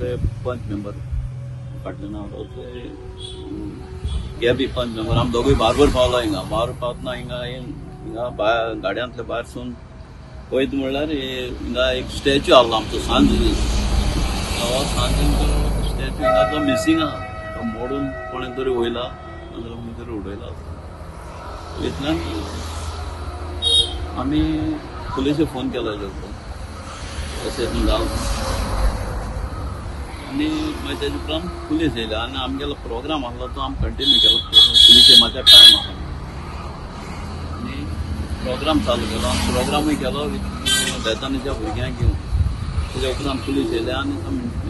दुसरे पंच मेंबर फाटले नांव गॅबी पंच मेंबर, आमी दोगूय बारबर पावलो हिंगा. बारबर पावतना हिंगा हिंगा भायर गाडयांतले भायर सून पळयत म्हणल्यार हिंगा एक स्टॅच्यू आहलो आमचो सांत जुजीस. हो सांत जुजीसचो स्टॅच्यू हिंगा तो मिसींग आहा, तो मोडून कोणें तरी वयला नाजाल्यार खंय तरी उडयला. इतल्यान आमी पुलिसेक फोन केलो हेजे तशें जावन आनी मागीर तेजे उपरांत पुलीस येयले आनी आमगेलो प्रोग्राम आहलो तो आमी कंटिन्यू केलो. पुलिसे मातशे टायम आहा आनी प्रोग्राम चालू केलो. आनी प्रोग्रामूय केलो विथ बेतानीच्या भुरग्यांक घेवन. तेज्या उपरांत पुलीस येयले आनी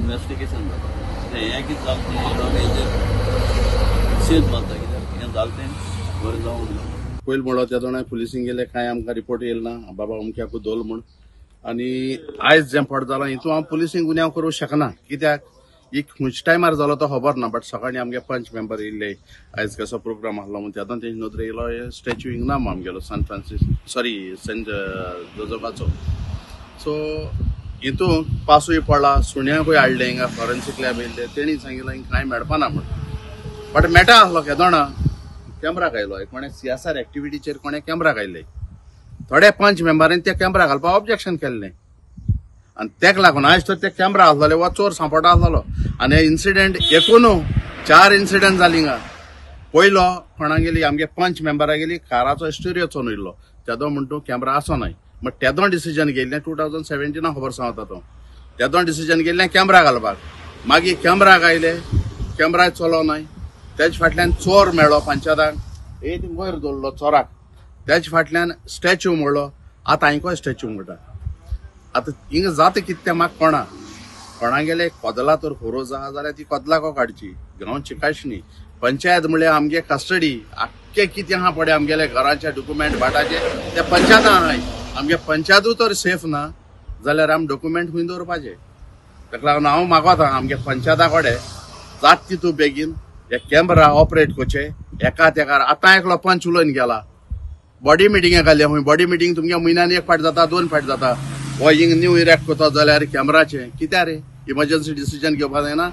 इन्वेस्टिगेशन जालें. हें कितें जालें तें आमी हेजेर निशेध मारता, कित्याक हें जालें तें बरें जावंक ना. पयलीं म्हणलो त्या दोणाय पुलिसींक गेले, कांय आमकां रिपोर्ट येयल ना बाबा अमक्याकू दोल म्हूण. आनी आयज जें फट जालां हितून हांव पुलिसींक गुन्यांव करूंक शकना, कित्याक एक खंयच्या टायमार जालो तो खबर ना. बट सकाळीं आमगे पंच मेंबर येयल्ले, आयज कसो प्रोग्राम आहलो म्हूण तेदोन तेंचे नदरे येयलो स्टॅच्यू हिंग ना आमगेलो सान फ्रांसीस सॉरी सेंट जोजफाचो. सो हितून पासूय पडला, सुण्यांकूय हाडलें हिंगा फॉरेन्सीक लॅब येयल्ले, तेणी सांगिल्लें हिंगा कांय मेळपाना म्हूण. बट मेळटा आहलो केदोणा कॅमरा घायलो कोणें सीएसआर एक्टिविटीचेर कोणें कॅमरा घायले, थोडे पंच मेंबरांनी त्या कॅमरा घालपाक ऑब्जेक्शन केल्लें आनी तेका लागून आयज तर ते कॅमरा आसलेले वा चोर सांपडटा आसलेलो. आनी हे इन्सिडेंट एकूण 4 इन्सिडेंट जाली हिंगा. पयलो कोणागेली आमगे पंच मेंबरागेली काराचो स्टेरियो चोरून येयल्लो, तेदो म्हण तूं कॅमरा आसो नाय. बट तेदो डिसिजन घेयल्लें 2017 खबर सांगता तो, तेदो डिसिजन घेयल्लें कॅमरा घालपाक. मागीर कॅमरा घायले, कॅमरा चलो नाय. तेज फाटल्यान चोर मेळ्ळो पंचायताक, एक वयर दवरलो चोराक. तेज फाटल्यान स्टॅच्यू मोडलो, आतां हांकां स्टॅच्यू मोडटा. आतां हिंगा जाता कितें तें म्हाका कोणा कोणागेले कदला तर खोरो आहा जाल्यार ती कदलाको काडची, गांवची काडची न्ही. पंचायत म्हणल्यार आमगे कस्टडी आख्खे कितें आहा पळय आमगेले घराचे डॉक्युमेंट भाटाचे ते पंचायतान आहाय. आमगे पंचायतूय तर सेफ ना जाल्यार आमी डॉक्युमेंट खंय दवरपाचे. ताका लागून हांव मागोता आमगे पंचायता कडेन जात तितू बेगीन हे कॅमरा ऑपरेट करचे एका तेका. आतां एकलो पंच उलोवन गेला, बॉडी मिटिंगे घाली खंय, बॉडी मिटींग तुमगे म्हयन्यान एक फावट जाता, 2 फावट जाता. हो हिंग न्यू इरेक्ट करता जाल्यार कॅमराचें कित्याक रे इमर्जन्सी डिसिजन घेवपाक जायना.